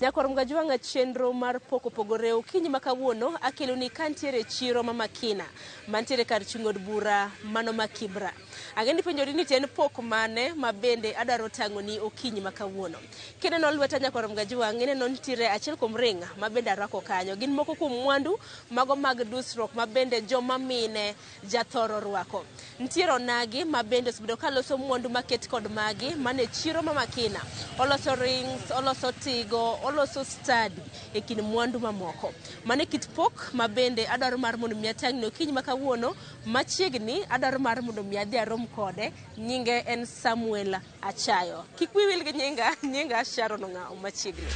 Nyakwar Mgajwang'a chenro mar pok opogore okinyi ma kawuono akeloni kantiere e chiro ma Makina mantiere kar chung' od bura mano ma Kibra. Ang'e ni penjori ni to en pok mane ma bende adwaro tang'oni okinyi ma kawuono. Kineno lweta Nyakwar Mgajwang' ineno nitiere achiel kuom ring ma bende arwako kanyo. Gin moko kuom mwandu mago mag dusruok ma bende joma mine jathoro rwako. Nitiere onagi ma bende osebedo ka loso mwandu maket kod magi mane chiro ma Makina. Oloso rings, oloso tigo, oloso stadi e kind mwandu mamoko. Mano e kit pok ma bende adwaro mar mondo mi atang'ni okinyi ma kawuono machiegni adwaro mar mondo mi adhi arom kode. Nyinge en Samuel Achayo. Kik wiyi wil gi nyinga, nyinga Sharon Ong'awo machiegni.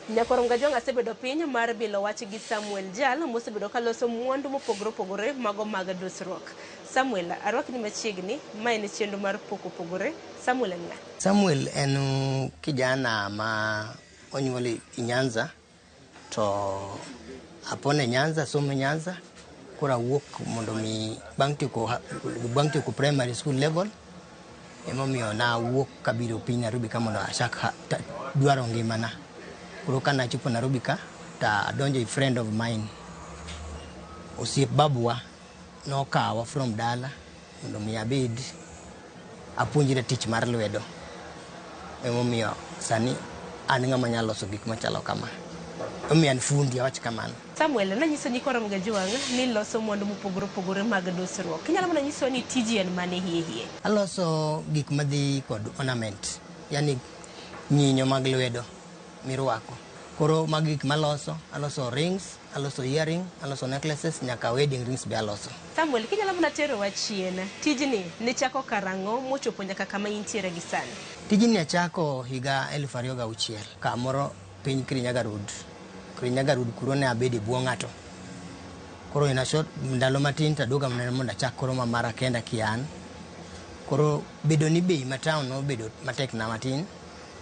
Nyakwar Mgajwang' asebedo piny mar bilo wach gi Samuel Jal mosebedo ka loso mwandu mopogore opogore mago mag dusruok. Samuel, arwakni machiegni, ma en chenro mar pok opogore. Samuel en ng'a? Samuel en kijana ma onyuol e Nyanza to apon e Nyanza, asomo Nyanza, koro awuok mondo mi bang' tieko bang' tieko primary school level emomiyo nawuok kabiro piny Nairobi ka mondo achak dwaro ngimana. Koro ka nachopo Nairobi ka to adonjo e friend of mine, osiep babuwa nokawa from dala mondo mi abed apuonjra tich mar lwedo. Emomiyo sani an ng'ama nyalo loso gik machalo kama. Emomiyo an fundi awach kamano. Samuel, nanyiso nyikwa Ramogi Ajwang' ni loso mwandu mopogore opogore mag dusruok. Inyalo mana nyisowa ni tiji en mane hie hie? Aloso gik madhi kod ornament, yani nyinyo mag lwedo mirwako. Koro magi gik maloso, aloso rings, aloso earring, aloso necklaces, nyaka wedding rings be aloso. Samuel, kinyalo mana terowa chien, tijni nichako karang'o mochopo nyaka kama intiere gi sani? Tijni achako higa 2006 kamoro piny Kirinyaga Road. Kirinyaga Road kuro ne abedo e bwo ng'ato. Koro in a short ndalo matin to aduoga mana mondo achak koro ma mara kenda kian. Koro bedo ni bei ma town nobedo matek na matin,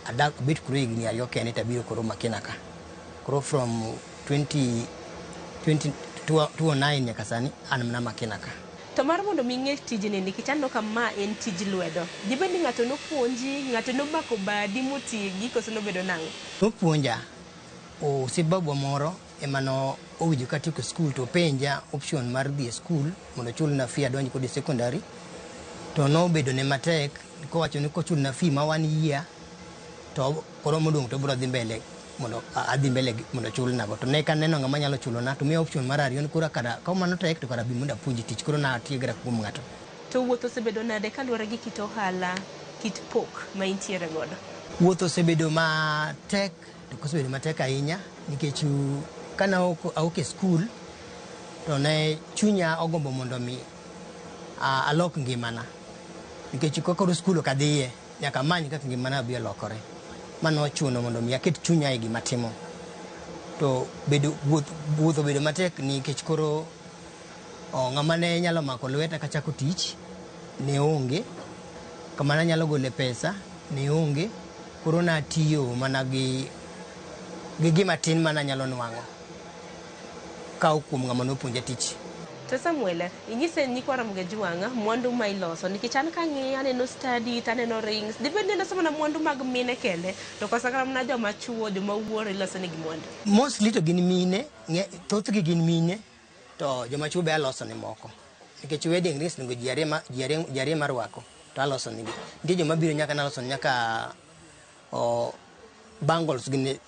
adak abet kuro higni ariyo kende to abiro koro Makina ka. Koro from 20, 20, 2009 nyaka sani an mana Makina ka. To mar mondo mi ing'e tijni nikech aneno ka ma en tij lwedo. Dibed ni ng'ato nopuonji, ng'ato nomako badi motiegi koso nobedo nang'o? Nopuonja, osiep babwa moro ema no owinjo katieko skul to openja option mar dhi e skul mondo ochulna fee adonj kode secondary to nobedo ne matek kowacho ni kochulna fee ma one year to koro modong' to obiro dhi mbele mondo adhi mbele mondo ochulna go. To ne kaneno ng'ama nyalo chulona to miya option mar ariyo ni koro kara ka mano tek to kara bi mondo apuonji tich koro natiegra kuom ng'ato. To wuoth osebedo nade kaluwore gi kit ohala, kit pok ma intiere godo? Wuoth osebedo matek to kosebedo matek ahinya nikech kana awuok e skul to ne chunya ogombo mondo mi alok ngimana nikech ka koro skul ok adhiye nyaka amany kaka ngimana biro lokore. Mano ochuno mondo mi aket chunya e gima atimo. To bedo wuoth wuoth obedo matek nikech koro ng'ama ne nyalo mako lweta kachako tich ne onge, kama nanyalo gole pesa ne onge, koro natiyo mana gi gima tin mananyalo nwang'o kawo kuom ng'ama nopuonja tich. To Samuel, inyise nyikwa Ramogi Ajwang' mwandu ma iloso nikech an kang'iyo aneno study to aneno rings. Dibed ni iloso mana mwandu mag mine kende to koso kata mana joma chuo, joma wuoro iloso negi mwandu? Mostly to gin mine, thothgi gin mine to joma chuo be aloso ne moko. Nikech wedding rings onego ji ariyo marwako to aloso negi. Nitie joma biro nyaka naloso nyaka bangles gini,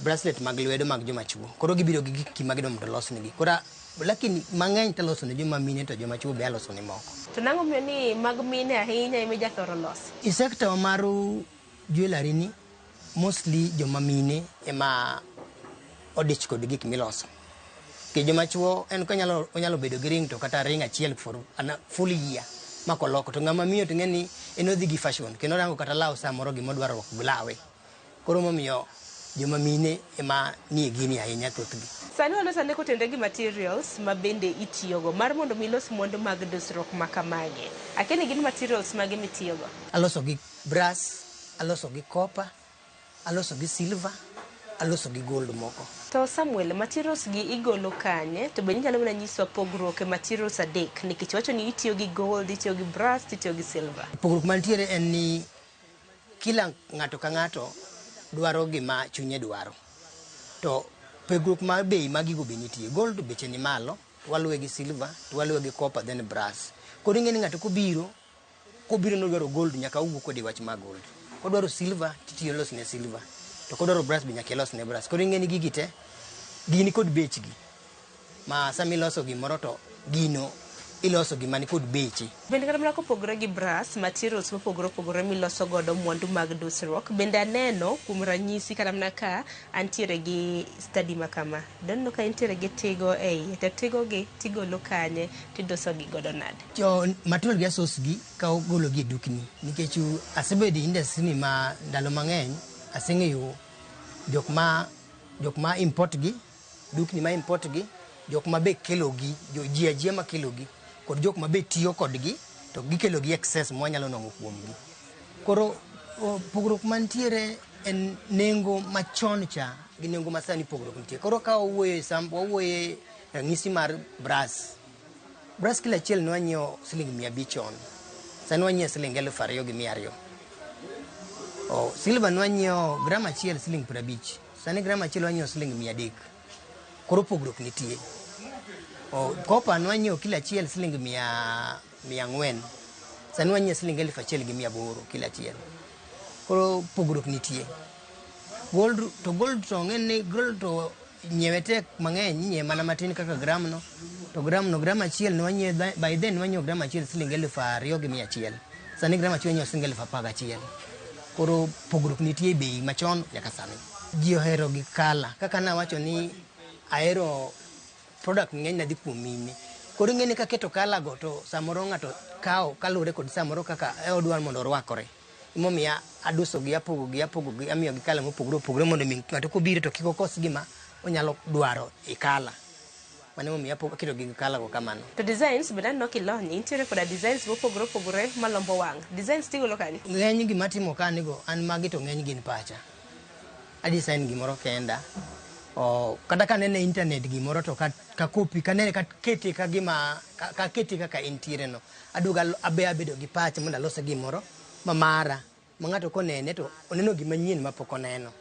bracelet mag lwedo mag joma chuo. Koro gibiro gi gik ma gidwa mondo olos negi. Koro lakini mang'eny to aloso ne joma mine to joma chuo be aloso ne moko. To nang'o omiyo ni mag mine ahinya ema ijathoro loso? E sector mar jewellery ni mostly joma mine ema odich kod gik miloso. Nikech joma chuo en konyalo onyalo bedo gi ring to kata ring achiel for full year mak oloko. To ng'ama miyo to ing'e ni en odhi gi fashion kendo orango kata law samoro gima odwaro rwako gi lawe. Koro emomiyo joma mine ema nie gini ahinya thothgi. Sani waloso ane kotenore gi materials ma bende itiyogo mar mondo mi ilos mwandu mag dusruok ma kamagi. Akia ni gin materials mage mitiyogo? Aloso gi brass, aloso gi copper, aloso gi silver, aloso gi gold moko. To Samuel, materials gi igolo kanye? To bende inyalo mana nyiswa pogruok e materials adek nikech iwacho ni itiyo gi gold, itiyo gi brass, itiyo gi silver. Pogruok mantiere en ni kila ng'ato ka ng'ato dwaro gima chunye dwaro. To pogruok mar bei mag gigo be nitie. Gold beche ni malo, to waluwe gi silver, to waluwe gi copper then brass. Koro ing'e ni ng'ato kobiro, kobiro nodwaro gold nyaka owuo kode wach mar gold. Kodwaro silver titiyo losne silver. To kodwaro brass be nyaka ilosne brass. Koro ing'e ni gigi te gin kod bechgi. Ma sama iloso gimoro to gino iloso gima ni kod beche. Bende kata mana kopogore gi brass, materials mopogore opogore miloso godo mwandu mag dusruok, bende aneno kuom ranyisi kata mana ka antiere gi study ma kama. Daneno ka intiere gi tigo e iye, to tigo gi tigolo kanye tiduso gi godo nade? Jo material gi asos gi ka ogolo gi e dukni nikech asebedo e industry ni ma ndalo mang'eny aseng'eyo jok ma import gi, dukni ma import gi, jok ma be kelo gi, ji ajia ma kelo gi, kod jok ma be tiyo kodgi to gikelo gi excess mwanyalo nwang'o kuomgi. Koro pogruok mantiere en nengo machon cha gi nengo masani pogruok nitie. Koro ka wawuoyo wawuoyo ranyisi mar brass. Brass kilo achiel ne wanyiewo siling 500 chon. Sani wanyiewo siling 2200. Silver ne wanyiewo gram achiel siling 50. Sani gram achiel wanyiewo siling 300. Koro pogruok nitie. Copper ne wanyiewo kilo achiel siling 400. Sani wanyiewo siling 1800 kilo achiel. Koro pogruok nitie. Gold to ng'e ni gold to nyiewe tek mang'eny, inyiewe mana matin kaka gram no. To gram no, gram achiel ne wanyiewe, by then ne wanyiewo gram achiel siling 2100. Sani gram achiel wanyiewo siling 11,000. Koro pogruok nitie e bei machon nyaka sani. Ji ohero gi kala. Kaka nawacho ni ahero product ng'eny nadhi kuom mine. Koro ing'e ni kaketo kala go to samoro ng'ato kawo kaluwore kod samoro kaka odwaro mondo orwakore. Emomiyo aduso gi, apogo gi, amiyo gi kala mopogore opogore mondo mi ng'ato kobiro to kik okos gima onyalo dwaro e kala. Mano emomiyo aketo gi kala go kamano. To designs bende aneno kilony, intiere koda designs mopogore opogore malombo wang'. Designs tigolo kanye? Ng'eny gima atimo ka nigo, an magi to ng'eny gin pacha. A design gimoro kenda. Kata kanene e internet gimoro to ka copy, kanene kakete ka gima, kakete kaka entiere no. Aduogo abe abedo gi pacha mondo alose gimoro ma mara. Ma ng'ato konene to oneno gima nyien mapok oneno.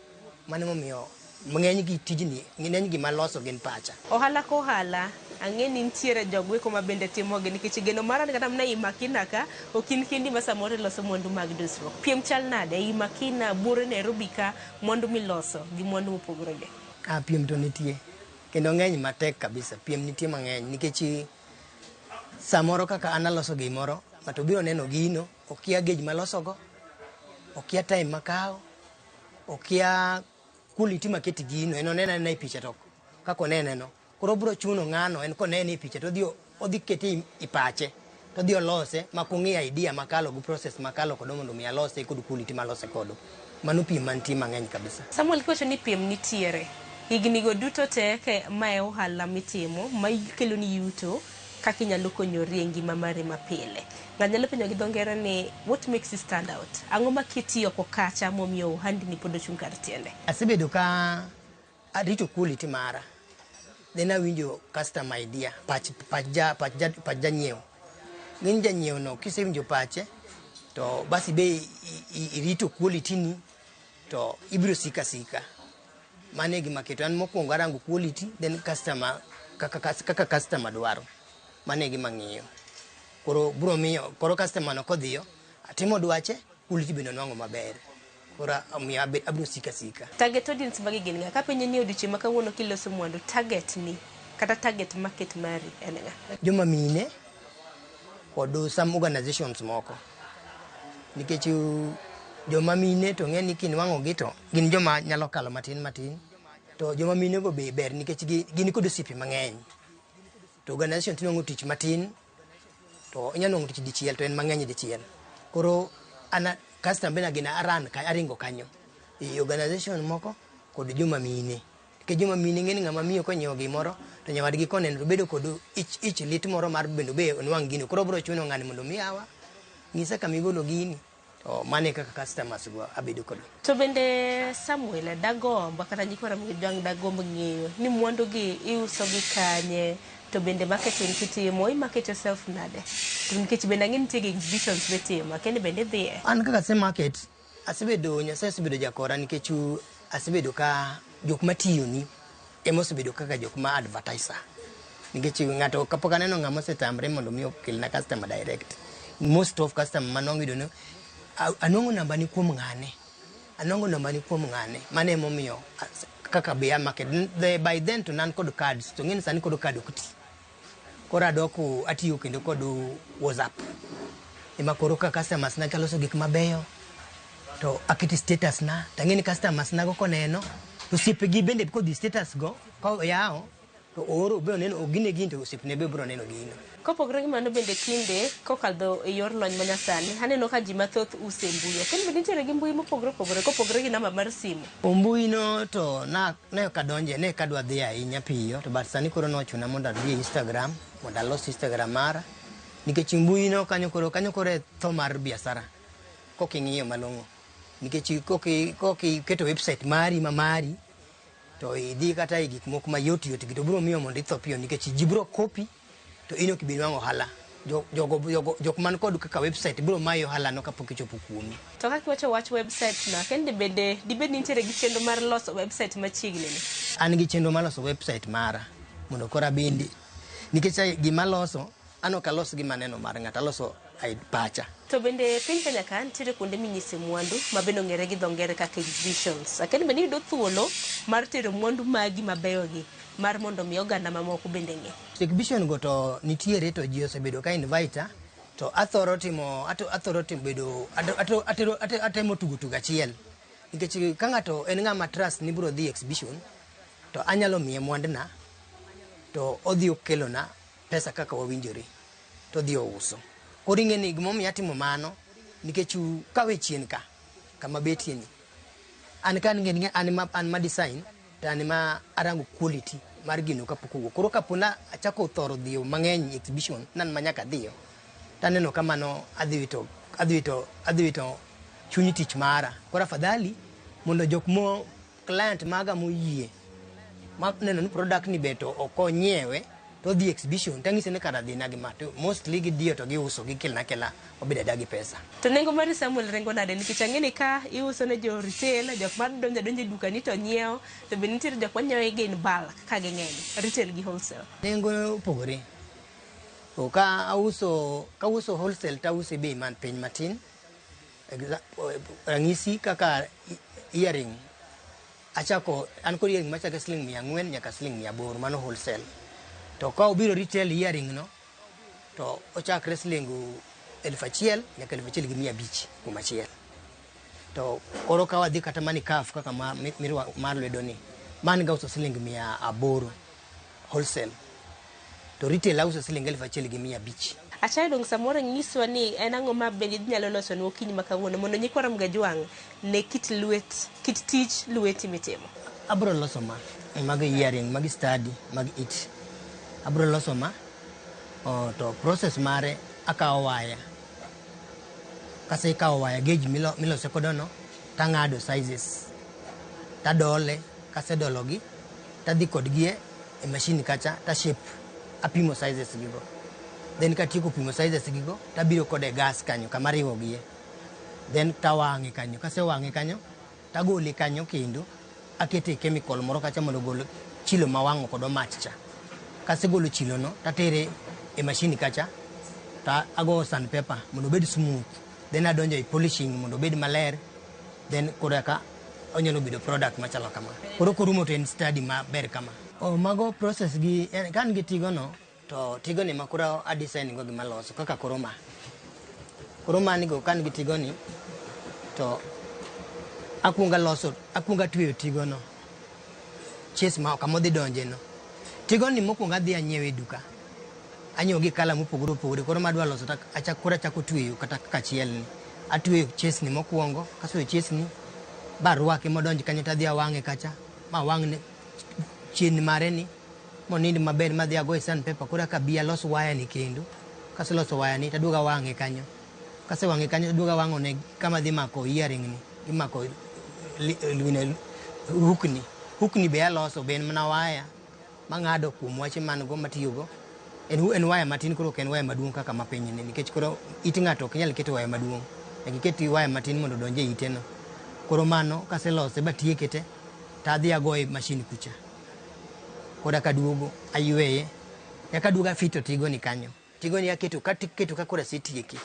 Mano emomiyo ng'eny gi tijni, ng'eny gima aloso gin pacha. Ohala ka ohala, ang'e ni nitiere jogo ma bende timogi nikech geno mara ni kata mana ei Makina ka, ok in kendi ma samoro iloso mwandu mag dusruok. Piem chal nade ei Makina, buore Nairobi ka, mwandu miloso gi mwandu mopogore gi? Piem to nitie. Kendo ng'eny matek kabisa. Piem nitie mang'eny nikech samoro kaka an aloso gimoro, ng'ato biro neno gino, okia gauge malosogo, okia time makawo, okia quality maket gino, en oneno anena e picha to kaka onene no. Koro obiro chuno ng'ano, en konene e picha to odhi kete e pache, to odhi olose ma kong'iyo idea makalo gi process makalo kodo mondo mi alose kod quality malose kodo. Mano piem mantie mang'eny kabisa. Samuel, kiwacho ni piem nitiere, higni go duto te mae ohala mitimo, ma kelo ni yuto, kaka inyalo konyori e ngima mari mapile. Ng'ato nyalo penjo gi dho ngere ni what makes you stand out? Ang'o maketi oko kacha momiyo ohandni pod ochung' kar tiende? Asebedo ka arito quality mara. Then awinjo customer idea, pach janyiewo. Ng'eny janyiewo no kisewinjo pache to basi be irito quality ni to ibiro sika sika. Mano e gima keto. An mokwongo arango quality then customer kaka customer dwaro. Mano e gima ng'iyo. Koro biro miyo koro customer no kodhiyo atimo dwache, quality bende onwang'o maber. Koro omiyo abiro sika sika. Target audience magi gin ng'a? Kapenjo ni odiochieng' ma kawuono kiloso mwandu, target ni kata target market mari en ng'a? Joma mine kod some organizations moko. Nikech joma mine to ng'e ni kinwang'o gi to gin joma nyalo kalo matin matin. To joma mine go be ber nikech gin kod osiepe mang'eny. To organization tinwang'o tich matin to inyalo nwang'o tich dichiel to en mang'eny dichiel. Koro ana customer bende gin aran aringo kanyo. E organization moko kod joma mine. Nikech joma mine ng'e ni ng'ama miyo konyiewo gimoro to nyawadgi koneno to bedo kod ich lit moro mar bende be onwang' gino. Koro obiro chuno ng'ani mondo mi yawa, nyisa kama igolo gini. To mano e kaka customers go abedo kodgi. To bende Samuel dagomb kata nyikwa Ramogi Jwang' dagomb ng'eyo ni mwandu gi iuso gi kanye to bende marketing kitimo i market yourself nade? To nikech bende ang'e nitie gi exhibitions mitimo akia ni bende idhiye. An kaka ase market asebedo Nyasaye osebedo jakora nikech asebedo ka jok matiyoni ema osebedo kaka jok ma advertiser. Nikech ng'ato kapok aneno ng'ama osetamre mondo mi okelna customer direct. Most of customer manwang'o iyudo ni anwang'o namba ni kuom ng'ane. Anwang'o namba ni kuom ng'ane. Mano emomiyo kaka be a market. By then to ne an kod cards to ing'e ni sani koro card ok ti. Koro adok atiyo kendo kod WhatsApp. Ema koro ka customers na kaloso gik mabeyo to aketo status na to ang'e ni customers na go koneno to osiepe gi bende kodhi status go koyawo to ooro be oneno gine gini to osiepne be biro neno gino. Kopogore gi mano bende tinde kokadho e yor lony manyasani aneno ka ji mathoth uso e mbui. Akia ni bende nitiere gi mbui mopogore opogore kopogore gi namba mar simu. Mbui no to na ne ok adonje ne ok adwa dhi ahinya piyo to but sani koro nochuna mondo adhi e Instagram mondo alos Instagram mara nikech mbui no kanyo koro e tho mar biashara kok ing'iyo malong'o nikech kok iketo website mari ma mari to idhi kata e gik moko mayot yot gi to biro miyo mondo itho piyo nikech ji biro copy to in ok ibi nwang'o ohala. Jok man kod kaka website biro mayi ohala no kapok ichopo kuomi. To kaka iwacho wach website no, akia ni bende dibed ni nitiere gi chenro mar loso website machiegni ni? An gi chenro mar loso website mara mondo koro abende nikech gima aloso an ok alos gima aneno mar ng'ato aloso pacha. To bende piny Kenya ka nitiere kuonde minyise mwandu ma bende ong'ere gi dho ngere kaka exhibitions. Akia ni bende iyudo thuolo mar tero mwandu magi mabeyo gi mar mondo mi oganda mamoko bende ng'e. Exhibition go to nitiere to ji osebedo ka invite to athoro timo athoro timo bedo atero atemo tugo tugo achiel nikech ka ng'ato en ng'ama trust ni biro dhi exhibition to anyalo miye mwanduna to odhi okelona pesa kaka wawinjore to odhi ouso. Koro ing'e ni gimomiyo atimo mano nikech kawe chien ka kama betie ni an ka an an ma design to an ma arango quality mar gino kapok owuok. Koro kapo na achako thoro dhiyo mang'eny exhibition nan ma nyaka adhiyo taneno ka mano adhi wito chuny tich mara. Koro afadhali mondo jok mo client maga moyie ma neno ni product ni ber to ok onyiewe to odhi exhibition tang'ise ni kara dhina gi ma to mostly gidhiyo to giuso gikelna akela wabedo abeda gi pesa. To nengo mar Samuel ringo nade nikech ang'e ni ka iuso ne jo retail jok ma donjo adonja e dukani to nyiewo to bende nitiere jok manyiewo gi in bulk ka ging'eny retail gi wholesale. Nengo opogore. To ka auso wholesale to auso e bei man piny matin. Ranyisi kaka earring achako an kod earring machako siling 400 nyaka siling 800 mano wholesale. To ka obiro retail earring no to ochakre siling 1000 nyaka 1500 kuom achiel. To koro ka wadhi kata mani kaf kaka mar lwedo ni man ga uso siling 800 wholesale. To retail auso siling 1500. Achayo dong samoro nyiswa ni en ang'o ma bende inyalo loso ne okinyi ma kawuono mondo nyikwa Ramogi Ajwang' ne kit lwet kit tich lweti mitimo. Abro loso ma mag earring mag study mag it. Abro loso ma to process mare akawo waya. Kasekawo waya gauge milose godo no tang'ado sizes tadole kasedologi tadhi kodgi e machine kacha ta shape apimo sizes gigo. Then katieko pimo sizes gigo tabiro kode gas kanyo kama riwogie. Then tawang'e kanyo kasewang'e kanyo tagole kanyo kendo akete chemical moro kacha mondo ogol chilo mawang'o kod mach cha. Kasegolo chilo no tatere e machine kacha ta ago sandpaper mondo obed smooth. Then adonjo e polishing mondo obed maler. Then koro eka onyalo bedo product machalo kama. Koro korumo to en study maber kama. Mago process gi ka an gi tigo no to tigo ni ma koro a design go gima loso kaka koro ma. Koro mani go ka an gi tigo ni to akuongo loso akuongo atweyo tigo no chase ma kama odhi donje no. Tigo ni mokwongo adhi anyiewe e duka. Anyiewo gi kala mopogore opogore koro madwa loso to koro achako tweyo kata kaka achiel ni. Atweyo chase ni mokwongo kasetweyo chase ni barwake modonj kanyo tadhi awang'e kacha mawang'ne chien mare ni monind maber madhi agoye sandpaper koro eka abi alos waya ni kendo. Kaseloso waya ni taduogo awang'e kanyo. Kasewang'e kanyo aduogo awang'o ne kama dhi mako earring ni, gimako hook ni. Hook ni be aloso, be en mana waya mang'ado kuom wache man go matiyogo. En waya matin koro ok en waya maduong' kaka mapiny ni nikech koro it ng'ato ok inyal keto waya maduong'. Nyaka iket waya matin mondo odonj e ite no. Koro mano kaselose batieke te, tadhi agoye e mashin kucha. Koro kaduogo ayweye, eka aduogo afito tigo ni kanyo. Tigo ni aketo kaketo ka koro asetieke.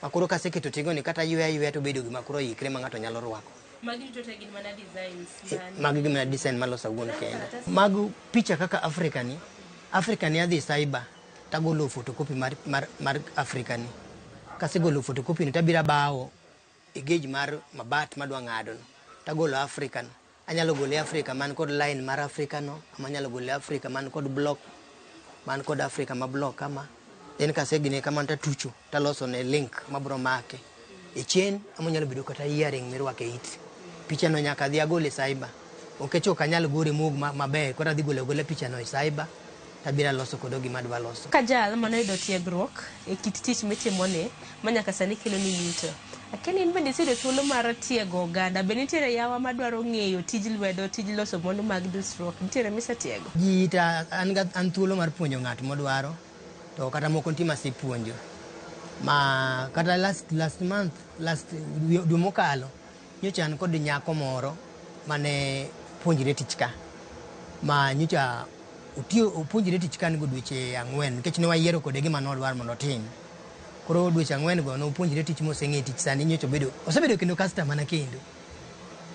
Ma koro kaseketo tigo ni kata ayweyo ayweya to obedo gima koro oikre ma ng'ato nyalo rwako. Magi duto te gin mana designs man. Magi gin mana design maloso awuon kenda. Mag picha kaka Africa ni, Africa ni adhi cyber tagolo photocopy mar Africa ni. Kasegolo photocopy ni tabiro abawo e gauge mar mabat madwa ng'ado no. Tagolo Africa no. Anyalo gole Africa man kod line mar Africa no, ama anyalo gole Africa man kod block, man kod Africa ma block kama. Then kasegine kamano tatucho, taloso ne link mabro make. E chain, ama onyalo bedo kata earring mirwako e it. Picha no nyaka adhi agole e cyber. Nikech ok anyal gore mowuog maber, koro adhi golo agola picha no e cyber, tabiro aloso kodo gima adwa loso. Ka jal manoyudo tiegruok e kit tich mitimoni ma nyaka sani kelo ni yuto. Akia ni in bende iseyudo thuolo mar tiego oganda. Be nitiere yawa madwaro ng'eyo tij lwedo, tij loso mwandu mag dusruok? Nitiere misetiego? Ji ta an ga an thuolo mar puonjo ng'at modwaro to kata moko nitie masepuonjo. Ma kata last month, last dwe mokalo, nyocha an kod nyako moro mane puonjre tich ka. Ma nyocha otiyo opuonjre tich ka go dweche 4 nikech ne wayiero kode gima nodwaro mondo otim. Koro dweche 4 go nopuonjre tich moseng'e tich sani nyocha obedo osebedo kendo customer na kendo.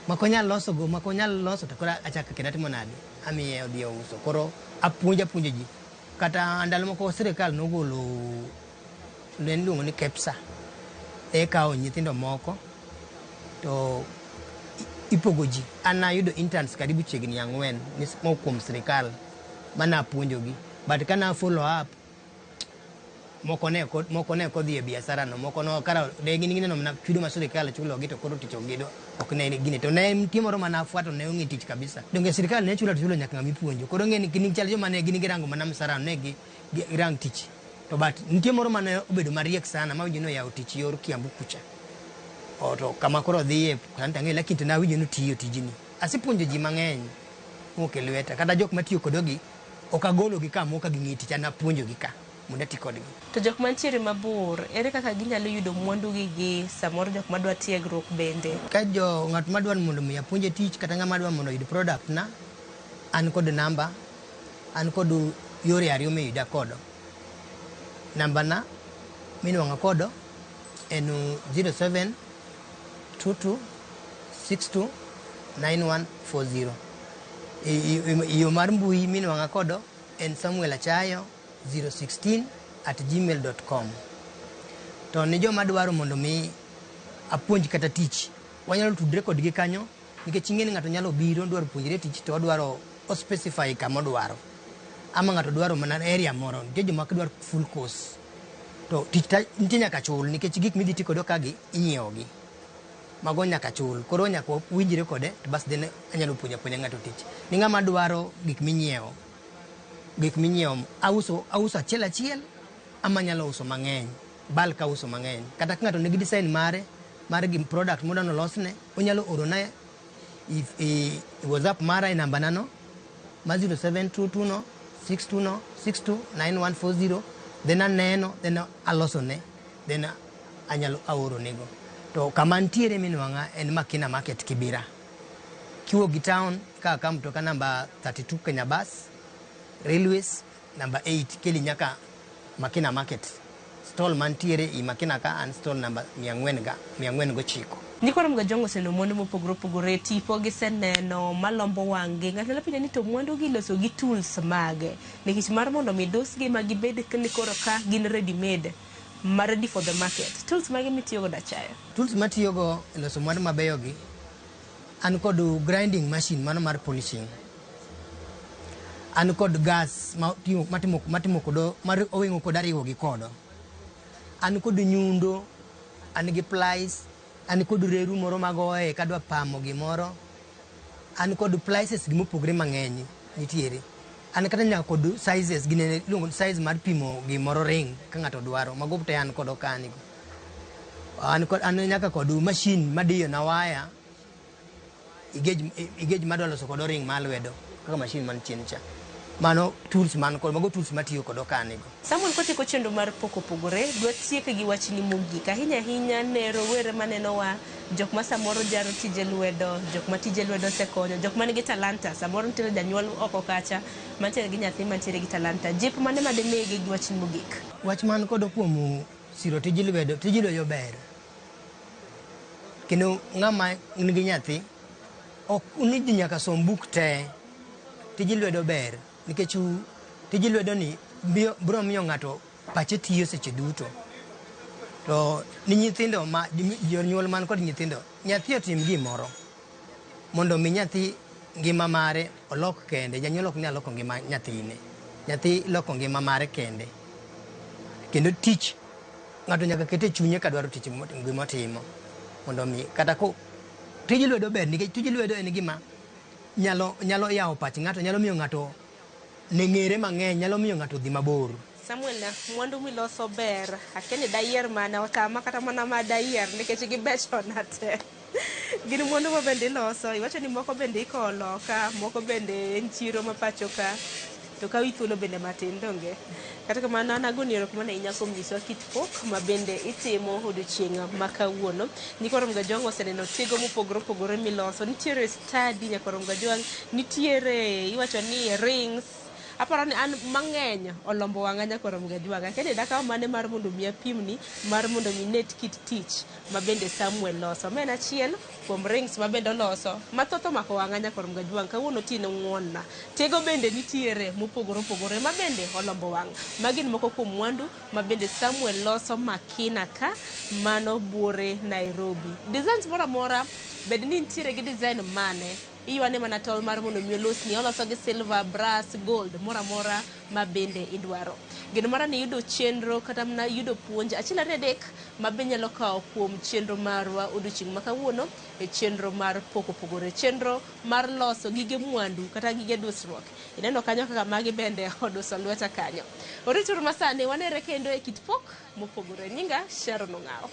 Mak onyal loso go, mak onyal loso to koro achako kendo atimo nade? Amiye odhi ouso. Koro apuonjo apuonjo ji. Kata ndalo moko sirikal nogolo ne iluongo ni KEPSA. E kawo nyithindo moko to ipogo ji. An nayudo interns karibu chiegni 4 mowuok kuom sirikal mane apuonjogi. But kana follow up, moko ne ok odhi e biashara no, moko no kara ne gin gineno mana chudo ma sirikal chulogi to koro tich ok gidwa, ok ne gine. To ne nitie moro mane afwato ne ong'e tich kabisa. Donge sirikal ne chulo to chulo nyaka ng'ama ipuonjo. Koro ng'e ni gin chal joma ne gin girango mana msara ne gi girang tich. To but nitie moro mane obedo mariek sana mawinjo ni oyawo tich yor Kiambu kucha. O to kama koro odhiye sani to ang'eyo lakini to nawinjo ni otiyo tijni. Asepuonjo ji mang'eny mowuok e lweta. Kata jok matiyo kodogi ok agologi kamo ka ging'e tich, an apuonjogi ka mondo ati kodgi. To jok mantiere mabor, ere kaka ginyalo yudo mwandu gi gi samoro jok madwa tiegruok bende? Ka jo ng'at madwa mondo mi apuonje tich kata ng'ama dwa mondo oyud product na, an kod namba, an kod yore ariyo miyuda kodo. Namba na minuang'a kodo en 07 22 62 9140. Yo mar mbui minuang'a kodo en Samuel Achayo 016 at gmail.com. To ni joma dwaro mondo mi apuonj kata tich, wanyalo tudre kodgi kanyo nikech ing'e ni ng'ato nyalo biro dwaro puonjre tich to odwaro o specify kama odwaro. Ama ng'ato dwaro mana area moro, nitie joma dwaro full course. To tich ta nitie nyaka chul nikech gik midhi ti kodo ka gi inyiewo gi. Mago nyaka chul. Koro nyaka winjre kode to bas then anyalo puonjo apuonja ng'ato tich. Ni ng'ama dwaro gik minyiewo, auso auso achiel achiel ama anyalo uso mang'eny. Bulk auso mang'eny. Kata ka ng'ato nigi design mare mar gi product modwa nolosne, onyalo orona i WhatsApp mara e namba na no ma 0722 no 62 no 62 9140 then aneno then alosone then anyalo aoronego. To kama ntiere minuang'a en Makina Market Kibera. Kiwuok gi town ikawo ka mtoka namba 32 Kenya Bus, Railways namba 8 keli nyaka Makina Market. Stall mantiere i Makina ka an stall namba 409. Nyikwa Ramogi Ajwang' oseneno mwandu mopogore opogore, tipo giseneno malombo wang'gi. Ng'ato nyalo penjo ni to mwandu gi iloso gi tools mage? Nikech mar mondo mi dusgi ma gibed ni koro ka gin ready made, ma ready for the market. Tools mage mitiyo godo Achayo? Tools matiyogo e loso mwandu mabeyo gi, an kod grinding machine mano mar polishing. An kod gas matimo kodo mar oweng'o kod ariwo gi kodo. An kod nyundo, an gi plies, an kod reru moro magoye kadwa pamo gimoro. An kod plies gi mopogore mang'eny nitiere. An kata nyaka kod sizes ginene iluongo ni size mar pimo gimoro ring ka ng'ato dwaro. Mago te an kodo kani go. An kod an nyaka kod mashin madiyo na waya igej igej madwa loso kod ring mar lwedo kaka mashin man chien cha. Mano tools man kod mago tools matiyo kodo ka anigo. Samuel kotieko chenro mar pok opogore, dwa tiek gi wachni mogik. Ahinya ahinya ne rowere manenowa, jok ma samoro jaro tije lwedo, jok ma tije lwedo osekonyo, jok man gi talanta, samoro nitiere janyuol oko kacha mantiere gi nyathi mantiere gi talanta. Jip mane ma dimigi gi wachni mogik? Wach man kodo kuom siro tij lwedo, tij lwedo ber. Kendo ng'ama nigi nyathi ok ni ji nyaka som buk te. Tij lwedo ber nikech tij lwedo ni biro miyo ng'ato pache tiyo seche duto. To ni nyithindo ma jonyuol man kod nyithindo, nyathi otim gimoro mondo mi nyathi ngima mare olok kende. Janyuol ok nyal loko ngima nyathine. Nyathi loko ngima mare kende. Kendo tich ng'ato nyaka ket e chunye ka dwaro tich gimotimo mondo mi kata ko tij lwedo ber nikech tij lwedo en gima nyalo nyalo yawo pach ng'ato, nyalo miyo ng'ato ne ng'ere mang'eny, nyalo miyo ng'ato dhi mabor. Samuel, mwandu miloso ber. Akia ni dayier mane, otama kata mana ma dayier nikech gibechona te. Gin mwandu ma bende iloso, iwacho ni moko bende ikowo loka, moko bende en chiro ma pacho ka. To kawi thuolo bende matin donge? Kata kamano an agoni erokamano ahinya kuom nyisowa kit pok ma bende itimo odiochieng' ma kawuono. Nyikwa Ramogi Ajwang' oseneno tigo mopogore opogore miloso. Nitiere study nyakwa Ramogi Ajwang', nitiere iwacho ni rings. Aparo ni an mang'eny olombo wang'a nyakwa Ramogi Ajwang'. Akia ni dakaw mane mar mondo mi apimni mar mondo mi net kit tich ma bende Samuel loso. Ma en achiel kuom rings ma bende oloso. Mathoth omako wang'a nyakwa Ramogi Ajwang'. Kawuono otieno ng'uon na. Tigo bende nitiere mopogore opogore ma bende olombo wang'. Magi gin moko kuom mwandu ma bende Samuel loso Makina ka mano buore Nairobi. Designs moro amora bed ni nitiere gi design mane iywane mana tol mar mondo mi olosni. Oloso gi silver, brass, gold, moro amora ma bende idwaro. Geno mara ni yudo chenro kata mana yudo puonj achiel ariyo adek ma be nyalo kawo kuom chenro marwa odiochieng' ma kawuono e chenro mar pok opogore. Chenro mar loso gige mwandu kata gige dusruok. Ineno kanyo kaka magi bende oduso lweta kanyo. Orituru masani wanere kendo e kit pok mopogore. Nyinga Sharon Ong'awo.